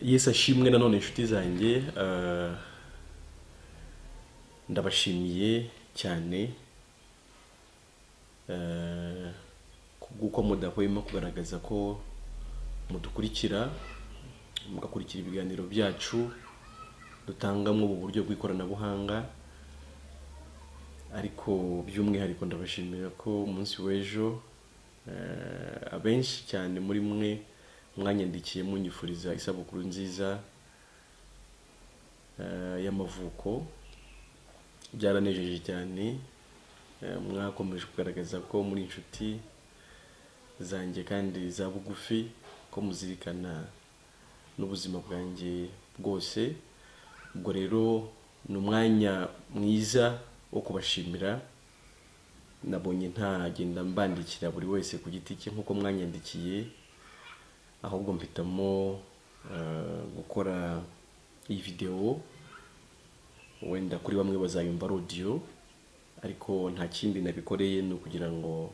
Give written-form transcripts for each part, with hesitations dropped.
Yesu ashimwe. Nanone inshuti zanjye, ndabashimiye cyane kubw'uko mudahwema kugaragaza ko mudukurikira, mugakurikira ibiganiro byacu dutangamo ubu buryo bw'ikoranabuhanga. Ariko by'umwihariko ndabashimira ko umunsi w'ejo abenshi cyane muri mwe mwanyandikiye munyifuriza isabukuru nziza y'amavuko. Byaranejeje cyane, mwakomeje kugaragaza ko muri inshuti zanjye kandi za bugufi, ko muzirikana n'ubuzima bwanjye bwose. Ubwo rero ni umwanya mwiza wo kubashimira. Nabonye ntagenda mbandikira buri wese ku giti cye nk'uko mwanyandikiye, ahubwo mpitamo gukora iyi videwo. Wenda kuri bamwe bazayumva ari audio, ariko nta kindi nabikoreye ni ukugira ngo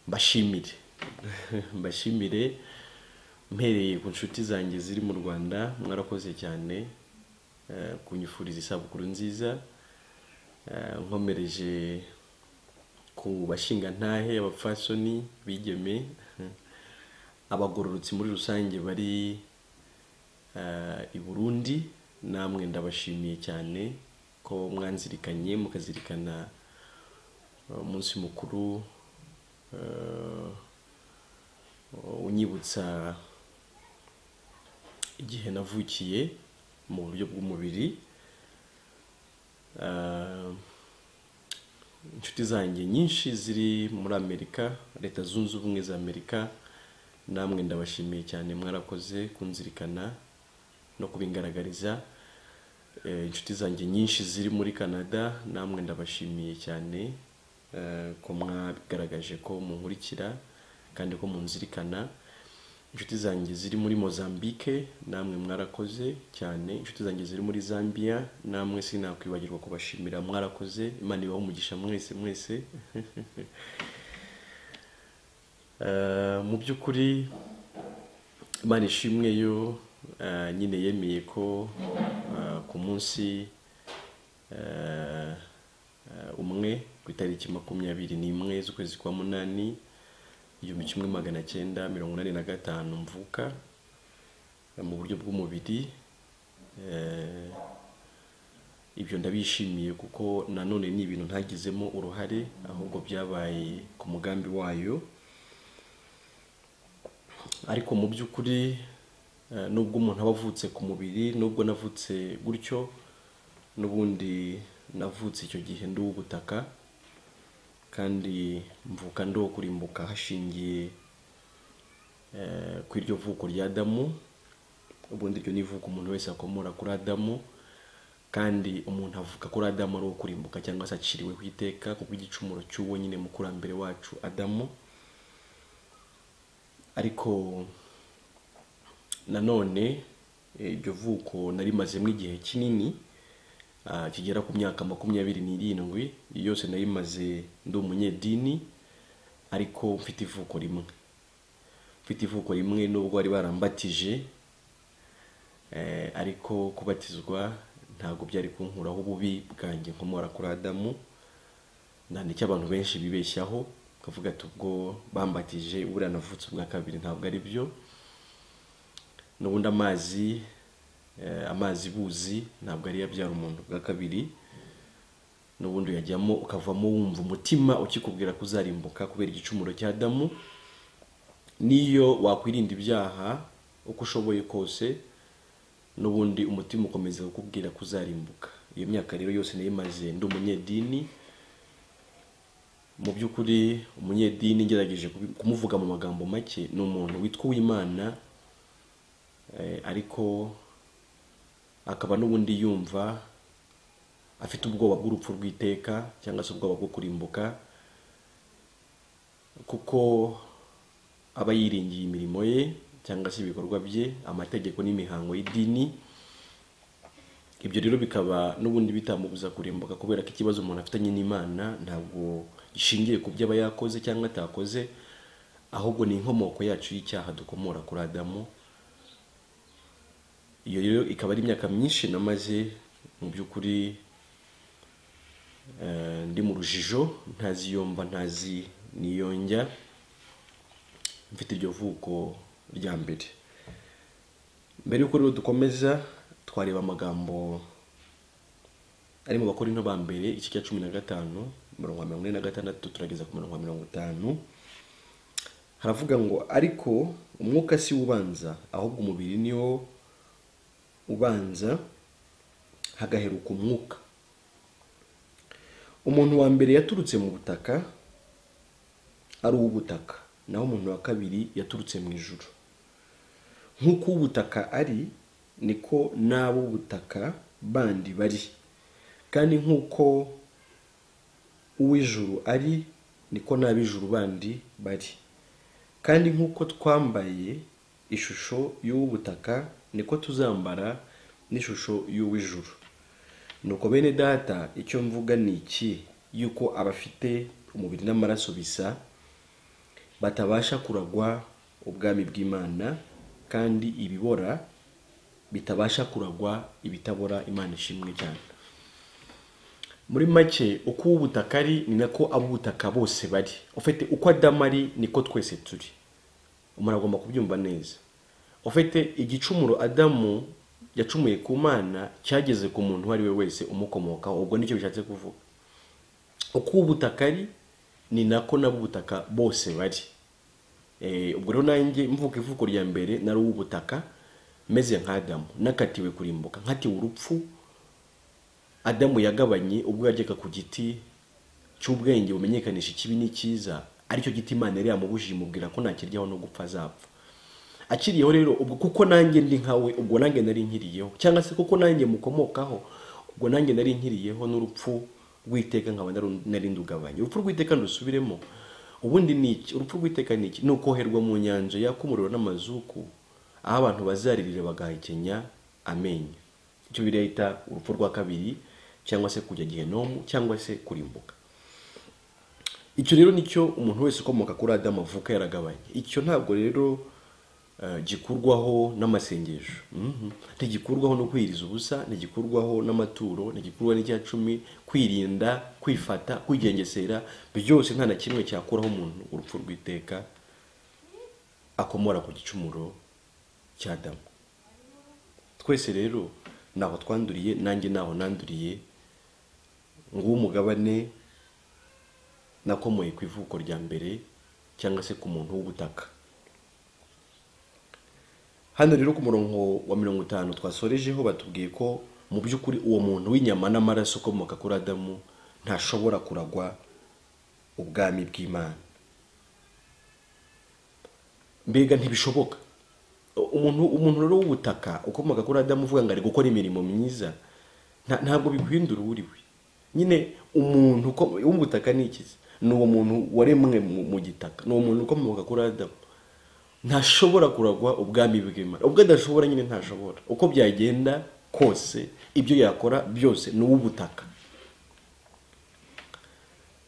mbashimire mbashimire mpereye ku nshuti zanjye ziri mu Rwanda. Mwarakoze cyane kunyifuriza isabukuru nziza. Nkomereje ku bashingantahe, abapfasoni, bigeme, abagororotsi muri rusange bari i Burundi, namwe ndabashimiye cyane ko mwanzirikanye, mukazirikana umunsi mukuru unyibutsa igihe navukiye mu buryo bw'umubiri. Inshuti zanjye nyinshi ziri muri Amerika, Leta Zunze Ubumwe za Amerika, namwe ndabashimiye cyane, mwarakoze kunzirikana no kubingaragariza. Inshuti zanjye nyinshi ziri muri Canada, namwe ndabashimiye cyane ko mwagaragaje ko munkurikira kandi ko munzirikana. Inshuti zanjye ziri muri Mozambique, namwe mwarakoze cyane. Inshuti zanjye ziri muri Zambia, namwe sinakwibagirwa kubashimira, mwarakoze. Imana ibahe umugisha mwese mwese. Mu by'ukuri Imana ishimwe yo nyine yemeye ko ku munsi umwe, ku itariki 21 z'ukwezi kwa 8 1985 mvuka mu buryo bw'umubiri. Ibyo ndabishimiye kuko nanone ni ibintu ntagizemo uruhare, ahubwo byabaye ku mugambi wayo. Ariko mu by'ukuri nubwo umuntu aba avutse ku mubiri, nubwo navutse gutyo, n'ubundi navutse icyo gihe ndi uw'ubutaka, kandi mvuka ndi uwo kurimbuka hashingiye ku iryo vuko rya Adamu. Ubundi iryo ni ivuko umuntu wese akomora kuri Adamu, kandi umuntu avuka kuri Adamu ari uwo kurimbuka cyangwa se aciriwe ku iteka kubw'igicumuro cy'uwo nyine mukurambere wacu Adamu. Ariko nanone iryo vuko narimazemo igihe kinini, kigera ku myaka 27 yose nayimaze ndi umunyedini, ariko mfite ivuko rimwe. Mfite ivuko rimwe nubwo bari barambatije, ariko kubatizwa ntabwo byari kunkuraho ububi bwanjye nkomora kuri Adamu. Nta nicyo abantu benshi bibeshyaho, ukavuga ati ubwo bambatije buriya navutse ubwa kabiri, ntabwo ari byo. N'ubundi amazi buzi ntabwo ari yabyara umuntu bwa kabiri. N'ubundi uyajyamo ukavamo wumva umutima ukikubwira ko uzarimbuka kubera igicumuro cya Adamu. Niyo wakwirinda ibyaha uko ushoboye kose, n'ubundi umutima ukomeza kukubwira ko uzarimbuka. Iyo myaka rero yose nayimaze ndi umunyedini. Mu by'ukuri umunyedini ngerageje kumuvuga mu magambo make, ni umuntu witwa Uwimana, ariko akaba n'ubundi yumva afite ubwoba bw'urupfu rw'iteka cyangwa se ubwoba bwo kurimbuka, kuko aba yiringiye imirimo ye cyangwa se ibikorwa bye, amategeko n'imihango y'idini. Ibyo rero bikaba n'ubundi bitamubuza kurimbuka, kubera ko ikibazo umuntu afitanye n'Imana ntabwo gishingiye ku byo aba yakoze cyangwa atakoze, ahubwo ni inkomoko yacu y'icyaha dukomora kuri Adamu. Iyo rero ikaba ari imyaka myinshi namaze mu by'ukuri ndi mu rujijo, ntazi iyo mva, ntazi n'iyo njya, mfite iryo vuko rya mbere. Mbere y'uko rero dukomeza, twareba amagambo ari mu Bakorinto ba mbere igice cya 15 umurongo wa 46 turageza ku murongo wa 50. Haravuga ngo ariko umwuka si ubanza, ahubwo umubiri niwo ubanza, hagaheruka umwuka. Umuntu wa mbere yaturutse mu butaka ari uw'ubutaka, naho umuntu wa kabiri yaturutse mu ijuru. Nk'uko uw'ubutaka ari, niko n'ab'ubutaka bandi bari, kandi nk'uko uw'ijuru ari, niko n'ab'ijuru bandi bari. Kandi nk'uko twambaye ishusho y'uw'ubutaka, niko tuzambara n'ishusho y'uw'ijuru. Nuko bene data, icyo mvuga ni iki, yuko abafite umubiri n'amaraso bisa batabasha kuragwa ubwami bw'Imana, kandi ibibora bitabasha kuragwa ibitabora. Imana ishimwe cyane. Muri make, uko uw'ubutaka ari ni nako ab'ubutaka bose bari. Ufite uko Adamu ari niko twese turi. Umuntu agomba kubyumva neza. Ufite igicumuro Adamu yacumuye ku Mana cyageze ku muntu uwo ari we wese umukomokaho. Ubwo nicyo bishatse kuvuga. Uko uw'ubutaka ari ni nako n'ab'ubutaka bose bari. Ubwo rero nanjye mvuka ivuko rya mbere nari uw'ubutaka, meze nka Adamu, nakatiwe kurimbuka, nkatiwe urupfu Adamu yagabanye ubwo yajyaga ku giti cy'ubwenge bumenyekanisha ikibi n'icyiza, aricyo giti Imana yari yamubujije, imubwira ko nakiryaho no gupfa azapfa. Akiriyeho rero ubwo, kuko nanjye ndi nkawe, ubwo nanjye nari nkiriyeho, cyangwa se kuko nanjye mukomokaho, ubwo nanjye nari nkiriyeho n'urupfu rw'iteka, nkaba nari ndugabanye. Urupfu rw'iteka ndusubiremo, ubundi ni iki? Urupfu rw'iteka ni iki? Ni ukoherwa mu nyanja yaka umuriro n'amazuku, aho abantu bazaririra bagahekenya amenyo. Icyo birahita urupfu rwa kabiri, cyangwa se kujya gehenomu, cyangwa se kurimbuka. Icyo rero nicyo umuntu wese ukomoka kuri Adamu avuka yaragabanye. Icyo ntabwo rero gikurwaho n'amasengesho, ntigikurwaho no kwiriza ubusa, ntigikurwaho n'amaturo, ntigikurwaho n'icya cumi, kwirinda, kwifata, kwigengesera, byose nta na kimwe cyakuraho umuntu urupfu rw'iteka akomora ku gicumuro cya Adamu. Twese rero naho twanduriye, nanjye naho nanduriye, nguwo umugabane nakomoye ku ivuko rya mbere, cyangwa se ku muntu w'ubutaka. Hano rero ku murongo wa 50 twasorejeho, batubwiye ko mu by'ukuri uwo muntu w'inyama n'amaraso ukomoka kuri Adamu ntashobora kuragwa ubwami bw'Imana. Mbega ntibishoboka. Umuntu rero w'ubutaka ukomoka kuri Adamu uvuga ngo ari gukora imirimo myiza, ntabwo biguhindura uriwe. Nyine umuntu w'ubutaka ni iki? Ni uwo muntu waremwe mu gitaka, ni uwo muntu ukomoka kuri Adamu. Ntashobora kuragwa ubwami bw'Imana. Ubwo adashobora nyine ntashobora. Uko byagenda kose, ibyo yakora byose ni uw'ubutaka.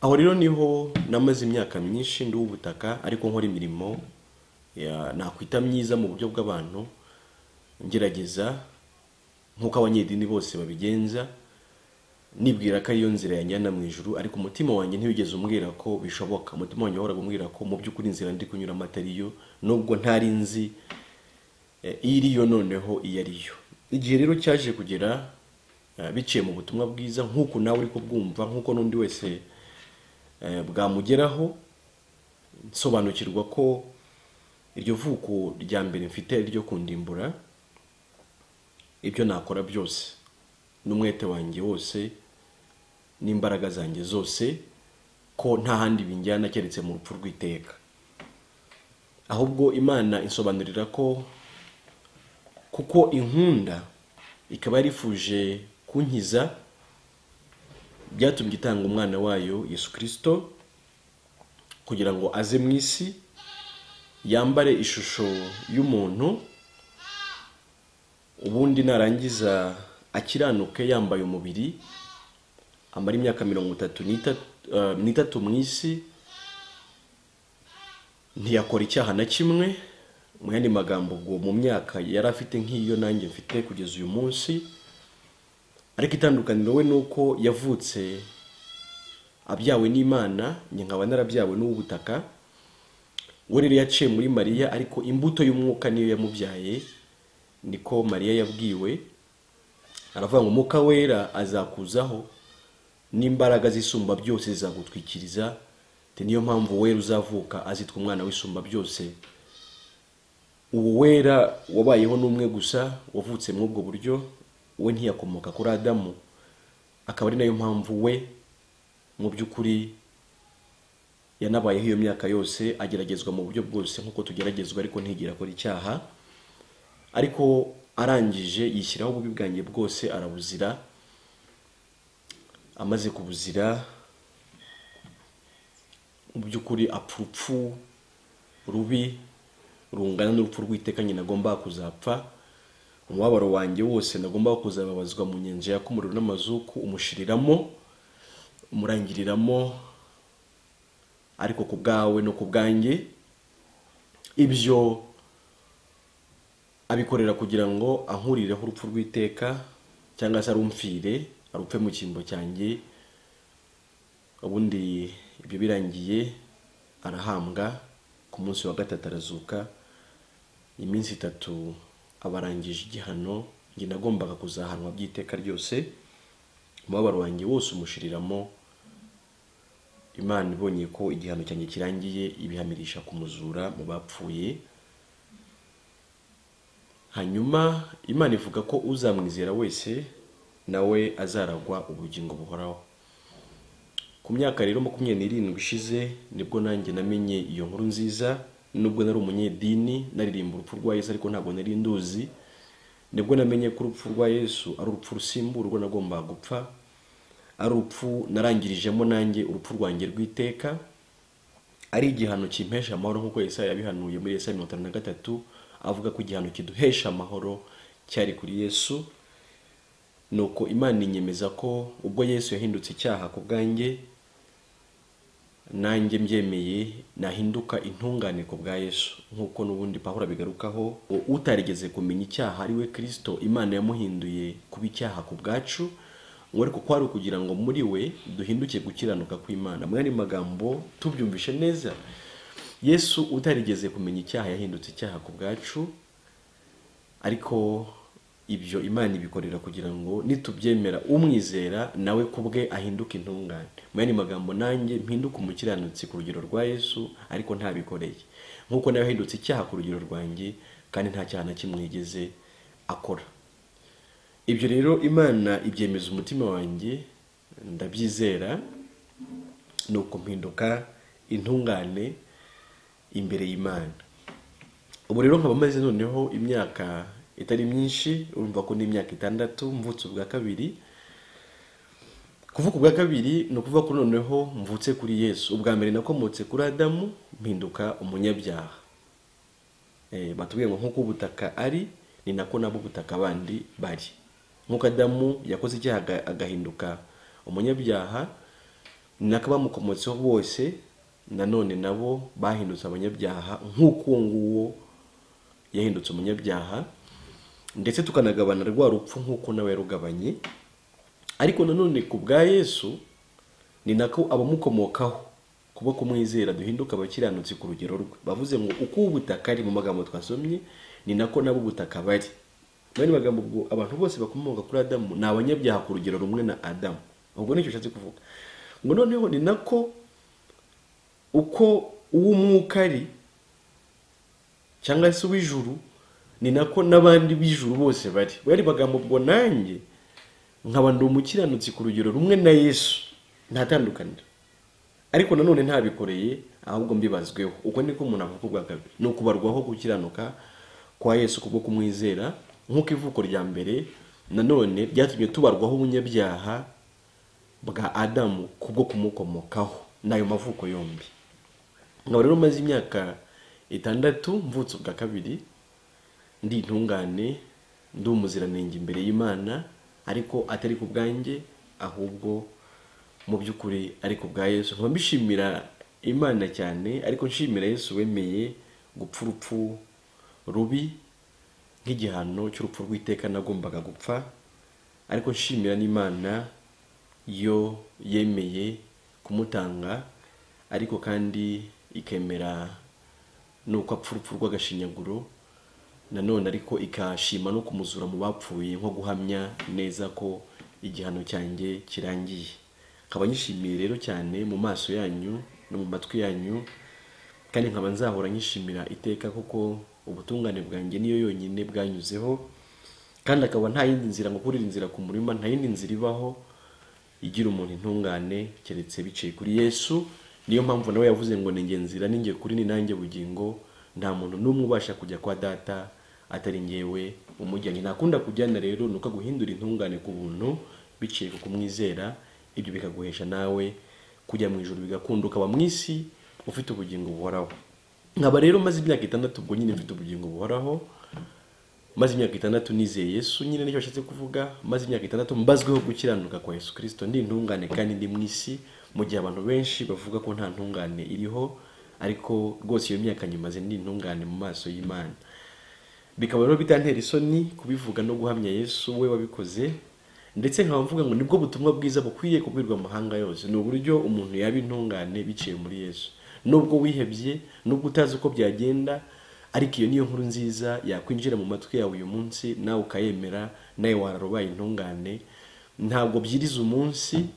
Aho rero niho namaze imyaka myinshi ndi uw'ubutaka, ariko nkora imirimo nakwita myiza mu buryo bw'abantu, ngerageza nk'uko abanyedini bose babigenza, nibwira ko ariyo nzira yanjyana mu ijuru, ariko umutima wanjye ntiwigeze umbwira ko bishoboka. Umutima wanjye wahoraga umbwira ko mu by'ukuri inzira ndi kunyuramo atari yo, nubwo ntari nzi iriyo noneho iyo ariyo. Igihe rero cyaje kugera biciye mu butumwa bwiza, nk'uko nawe uri kubwumva, nk'uko n'undi wese bwamugeraho, nsobanukirwa ko iryo vuko rya mbere mfite ryo kundimbura, ibyo nakora byose n'umwete wanjye wose n'imbaraga zanjye zose, ko nta handi binjyana keretse mu rupfu rw'iteka. Ahubwo Imana insobanurira ko kuko inkunda ikaba yarifuje kunkiza, byatumye itanga umwana wayo Yesu Kristo kugira ngo aze mu isi, yambare ishusho y'umuntu, ubundi narangiza akiranuke yambaye umubiri, amara imyaka 33 mu isi, ntiyakora icyaha na kimwe Mu yandi magambo, ubwo mu myaka yari afite nk'iyo nanjye mfite kugeza uyu munsi, ariko itandukaniro we nuko yavutse abyawe n'Imana, njye nkaba narabyawe n'uw'ubutaka. We rero yaciye muri Mariya, ariko imbuto y'umwuka niyo yamubyaye, niko Mariya yabwiwe. Aravuga ngo Umwuka Wera azakuzaho n'imbaraga z'isumba byose zizagutwikiriza, niyo mpamvu Wera uzavuka azitwa umwana w'isumba byose. Uwo Wera wabayeho n'umwe gusa wavutse muri ubwo buryo, we ntiyakomoka kuri Adamu, akaba ari nayo mpamvu we mu by'ukuri yanabayeho iyo myaka yose ageragezwa mu buryo bwose nk'uko tugeragezwa, ariko ntigera akora icyaha. Ariko arangije yishyiraho ububi bwanjye bwose arabuzira. Amaze kubuzira mu by'ukuri apfa urupfu rubi rungana n'urupfu rw'iteka nyina agomba kuzapfa. Umubabaro wanjye wose nagomba kuzababazwa mu nyanja yaka umuriro n'amazuku umushiriramo, umurangiriramo, ariko ku bwawe no ku bwanjye. Ibyo abikorera kugira ngo ankurireho urupfu rw'iteka, cyangwa se arumfire, arupfe mu cyimbo cyanjye. Ubundi ibyo birangiye arahambwa, ku munsi wa gatatu arazuka. Iminsi itatu abarangije igihano njye nagombaga kuzahanwa by'iteka ryose. Umubabaro wanjye wose umushiriramo. Imana ibonye ko igihano cyanjye kirangiye, ibihamirisha kumuzura mu bapfuye. Hanyuma Imana ivuga ko uzamwizera wese nawe azaragwa ubugingo buhoraho. Ku myaka rero 27 ishize nibwo nanjye namenye iyo nkuru nziza. Nubwo nari umunyedini naririmba urupfu rwa Yesu, ariko ntabwo nari nduzi. Nibwo namenye ko urupfu rwa Yesu ari urupfu rusimburwa nagomba gupfa, ari urupfu narangirijemo nanjye urupfu rwanjye rw'iteka, ari igihano kimpesha amahoro nk'uko Yesaya yabihanuye muri Yesaya 53, avuga ko igihano kiduhesha amahoro cyari kuri Yesu. Nuko Imana inyemeza ko ubwo Yesu yahindutse icyaha ku bwanjye, nanjye mbyemeye nahinduka intungane ku bwa Yesu, nk'uko n'ubundi Pawulo abigarukaho. Utarigeze kumenya icyaha ari we Kristo, Imana yamuhinduye kuba icyaha ku bwacu, ngo ariko kwari ukugira ngo muri we duhinduke gukiranuka kw'Imana. Mu yandi magambo tubyumvishe neza, Yesu utarigeze kumenya icyaha yahindutse icyaha ku bwacu, ariko ibyo Imana ibikorera kugira ngo nitubyemera umwizera nawe kubwe ahinduke intungane. Mu yandi magambo nanjye mpinduke umukiranutsi ku rugero rwa Yesu, ariko ntabikoreye, nk'uko nawe yahindutse icyaha ku rugero rwanjye, kandi nta cyaha na kimwe yigeze akora. Ibyo rero Imana ibyemeza umutima wanjye, ndabyizera, nuko mpinduka intungane imbere y'Imana. Ubu rero nkaba maze noneho imyaka itari myinshi, urumva ko ni imyaka 6 mvutse ubwa kabiri. Kuvuka ubwa kabiri ni ukuvuga ko noneho mvutse kuri Yesu. Ubwa mbere nakomotse kuri Adamu, mpinduka umunyabyaha. Batubwiye ngo nk'uko ubutaka ari ni nako nabo ubutaka bandi bari. Nk'uko Adamu yakoze icyaha agahinduka umunyabyaha, ni nako abamukomotseho bose nanone nabo bahindutse abanyabyaha nk'uko uwo nguwo yahindutse umunyabyaha, ndetse tukanagabana rwa rupfu nk'uko nawe yarugabanye. Ariko nanone ku bwa Yesu ni nako abamukomokaho kuba kumwizera duhinduka abakiranutsi ku rugero rwe. Bavuze ngo uko ubutaka ari mu magambo twasomye ni nako nabo ubutaka bari. Muri magambo ubwo abantu bose bakomoka kuri Adamu ni abanyabyaha ku rugero rumwe na Adamu. Ubwo nicyo ushatse kuvuga. Ngo noneho ni nako uko uw'umwuka ari cyangwa se uw'ijuru ni nako n'abandi b'ijuru bose bari. Bari magambo ubwo nanjye nkaba ndi umukiranutsi ku rugero rumwe na Yesu, nta tandukaniro. Ariko nanone ntabikoreye ahubwo mbibazweho. Uko niko umuntu avuka ubwa kabiri, ni ukubarwaho gukiranuka kwa Yesu kubwo kumwizera. Nk'uko ivuko rya mbere nanone byatumye tubarwaho ubunyabyaha bwa Adamu kubwo kumukomokaho, nayo mavuko yombi. Nkaba rero maze imyaka 6 mvutse ubwa kabiri, ndi intungane, ndi umuziranenge imbere y'Imana, ariko atari ku bwanjye ahubwo mu by'ukuri ari ku bwa Yesu. Nkaba mbishimira Imana cyane, ariko nshimira Yesu wemeye gupfa urupfu rubi nk'igihano cy'urupfu rw'iteka nagombaga gupfa. Ariko nshimira n'Imana yo yemeye kumutanga, ariko kandi ikemera nuko apfa urupfu rw'agashinyaguro nanone, ariko ikashima no kumuzura mu bapfuye nko guhamya neza ko igihano cyanjye kirangiye. Nkaba nyishimiye rero cyane mu maso yanyu no mu matwi yanyu, kandi nkaba nzahora nyishimira iteka, kuko ubutungane bwanjye niyo yonyine bwanyuzeho, kandi akaba nta yindi nzira ngo kurira inzira ku murima, nta yindi nzira ibaho igira umuntu intungane keretse biciye kuri Yesu. Niyo mpamvu nawe yavuze ngo ninjye nzira, ninjye kuri, ni nanjye bugingo, nta muntu n'umwe ubasha kujya kwa data atari njyewe umujyanye. Ntakunda kujyana rero nuko aguhindura intungane ku buntu biciye ku kumwizera, ibyo bikaguhesha nawe kujya mu ijuru, bigakunda ukaba mu isi ufite ubugingo buhoraho. Nkaba rero maze imyaka 6 ubwo nyine mfite ubugingo buhoraho, maze imyaka 6 nizeye Yesu, nyine nicyo bashatse kuvuga, maze imyaka 6 mbazweho gukiranuka kwa Yesu Kristo, ndi intungane kandi ndi mu isi, mu gihe abantu benshi bavuga ko nta ntungane iriho, ariko rwose iyo myaka nyimaze ndi intungane mu maso y'Imana. Bikaba rero bitantera isoni kubivuga no guhamya Yesu we wabikoze, ndetse nkaba mvuga ngo nibwo butumwa bwiza bukwiriye kubwirwa amahanga yose. Ni uburyo umuntu yaba intungane biciye muri Yesu, nubwo wihebye, nubwo utazi uko byagenda, ariko iyo niyo nkuru nziza yakwinjira mu matwi yawe uyu munsi nawe ukayemera, nawe warabaye intungane. Ntabwo byiriza umunsi.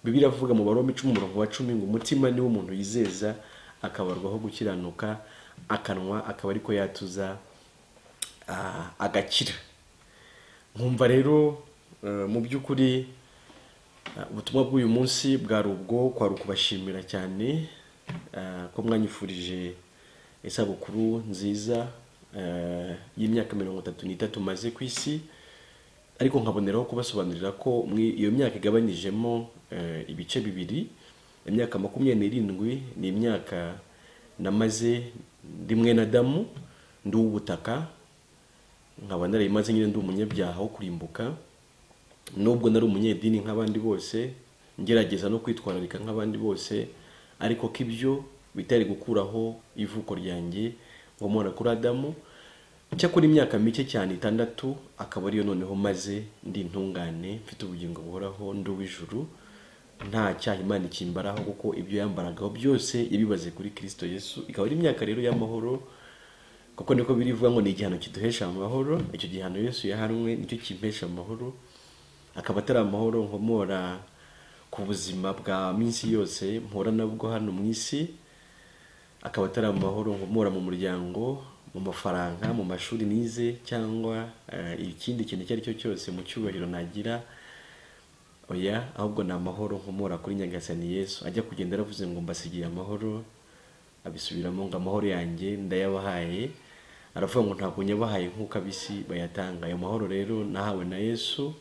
Bibiliya iravuga mu Baroma 10:10 ngo umutima niwo umuntu yizeza akabarwaho gukiranuka, akanwa akaba ariko yatuza agakira. Nkumva rero mu by'ukuri ubutumwa bw'uyu munsi bwari ubwo kwari ukubashimira cyane ko mwanyifurije isabukuru nziza y'imyaka 33 maze ku isi, ariko nkaboneraho kubasobanurira ko iyo myaka igabanijemo ibice bibiri. Imyaka 27 ni imyaka namaze ndi mwene Adamu, ndi uw'ubutaka, nkaba narayimaze nyine ndi umunyabyaha wo kurimbuka, nubwo nari umunyedini nk'abandi bose, ngerageza no kwitwararika nk'abandi bose, ariko ko ibyo bitari gukuraho ivuko ryanjye nkomora kuri Adamu. Cyakora imyaka mike cyane 6 akaba ariyo noneho maze ndi intungane, mfite ubugingo buhoraho, ndi uw'ijuru, nta cyaha Imana ikimbaraho, kuko ibyo yambaragaho byose yabibaze kuri Kristo Yesu. Ikaba ari imyaka rero y'amahoro, kuko niko birivuga ngo ni igihano kiduhesha amahoro. Icyo gihano Yesu yahanwe nicyo kimpesha amahoro, akaba atari amahoro nkomora ku buzima bwa minsi yose mpora nabwo hano mu isi, akaba atari amahoro nkomora mu muryango, mu mafaranga, mu mashuri nize, cyangwa ikindi kintu icyo ari cyo cyose mu cyubahiro nagira, oya, ahubwo ni amahoro nkomora kuri Nyagasani Yesu. Ajya kugenda aravuze ngo mbasigiye amahoro, abisubiramo ngo amahoro yanjye ndayabahaye, aravuga ngo ntabwo nyabahaye nk'uko ab'isi bayatanga. Ayo mahoro rero nahawe na Yesu,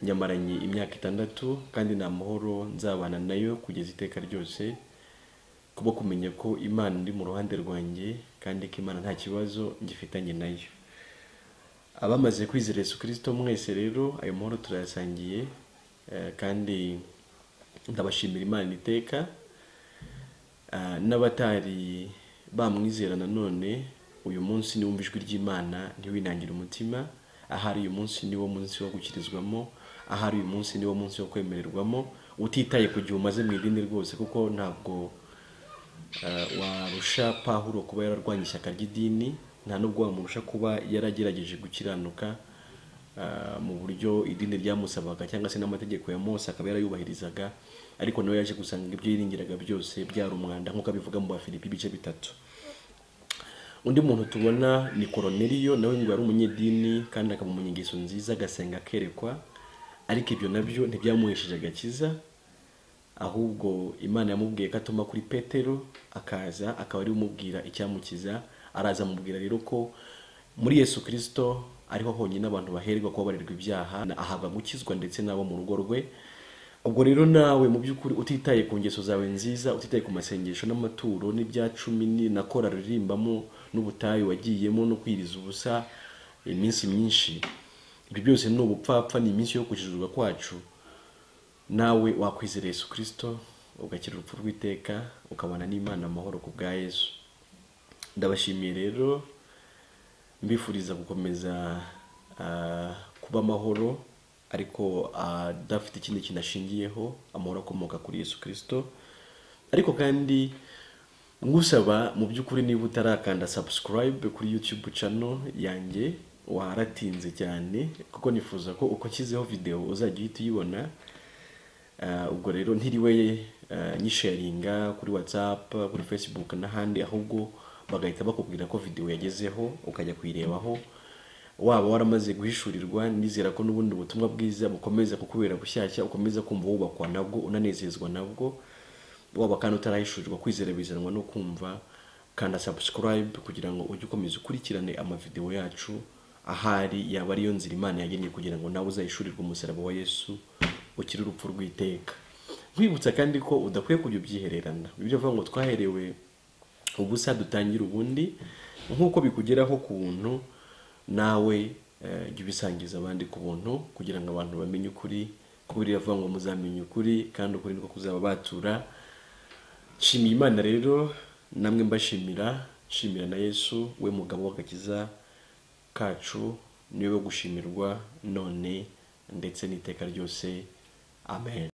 nyamaranye imyaka 6, kandi ni amahoro nzabana nayo kugeza iteka ryose, kuba kumenya ko Imana iri mu ruhande rwanjye, kandi ko Imana nta kibazo ngifitanye nayo. Abamaze kwizera Yesu Kristo mwese rero ayo mahoro turayasangiye, kandi ndabashimira Imana iteka. N'abatari bamwizera nanone, uyu munsi niwumva ijwi ry'Imana ntiwinangire umutima. Ahari uyu munsi niwo munsi wo gukirizwamo, ahari uyu munsi niwo munsi wo kwemererwamo, utitaye ku gihe umaze mu idini rwose, kuko ntabwo warusha Pawulo kuba yararwanye ishyaka ry'idini, nta nubwo wamurusha kuba yaragerageje gukiranuka mu buryo idini ryamusabaga cyangwa se n'amategeko ya Mose akaba yarayubahirizaga, ariko nawe yaje gusanga ibyo yiringiraga byose byari umwanda, nk'uko abivuga mu Bafilipi ibice 3. Undi muntu tubona ni Koroneliyo, nawe ngo yari umunyedini kandi akaba umunyengeso nziza, agasenga akerekwa, ariko ibyo nabyo ntibyamuhesheje agakiza, ahubwo Imana yamubwiye ko atuma kuri Petero akaza akaba ari umubwira icyamukiza. Araza amubwira rero ko muri Yesu Kristo ariho honyine abantu baherwa kubabarirwa ibyaha, ahabwa gukizwa ndetse n'abo mu rugo rwe. Ubwo rero nawe mu by'ukuri utitaye ku ngeso zawe nziza, utitaye ku masengesho n'amaturo n'ibya cumi na korali uririmbamo n'ubutayu wagiyemo no kwiriza ubusa iminsi myinshi, ibyo byose ni ubupfapfa, ni iminsi yo kujijurwa kwacu. Nawe wakwizera Yesu Kristo ugakira urupfu rw'iteka, ukabana n'Imana amahoro ku bwa Yesu. Ndabashimiye rero Mbifuriza gukomeza kuba amahoro, ariko adafite ikindi kintu ashingiyeho, amahoro akomoka kuri Yesu Kristo. Ariko kandi ngusaba mu by'ukuri, niba utarakanda subscribe kuri YouTube channel yanjye waratinze cyane, kuko nifuza ko uko nshyizeho video uzajya uhita uyibona. Ubwo rero ntiriwe nyisharinga kuri WhatsApp, kuri Facebook n'ahandi, ahubwo bagahita bakubwira ko video yagezeho ukajya kuyirebaho. Waba waramaze guhishurirwa, nizera ko n'ubundi butumwa bwiza bukomeza kukubera bushyashya, ukomeza kumva wubakwa nabwo, unanezezwa nabwo. Waba kandi utarahishurirwa, kwizera bizanwa no kumva. Kanda subscribe kugira ngo ujye ukomeza ukurikirane amavideo yacu, ahari yaba ariyo nzira Imana yagennye kugira ngo nawe uzahishurirwe umusaraba wa Yesu, ukire urupfu rw'iteka. Nkwibutsa kandi ko udakwiye kujya ubyihererana. Ibyo avuga ngo twaherewe ubusa dutangira ubundi, nk'uko bikugeraho ku buntu, nawe jya ubisangiza abandi ku buntu, kugira ngo abantu bamenye ukuri. Kuko biriya avuga ngo muzamenya ukuri, kandi ukuri niko kuzaba batura. Nshimiye Imana rero, namwe mbashimira, nshimira na Yesu we mugabo w'agakiza kacu, niwe wo gushimirwa none ndetse n'iteka ryose. Amen.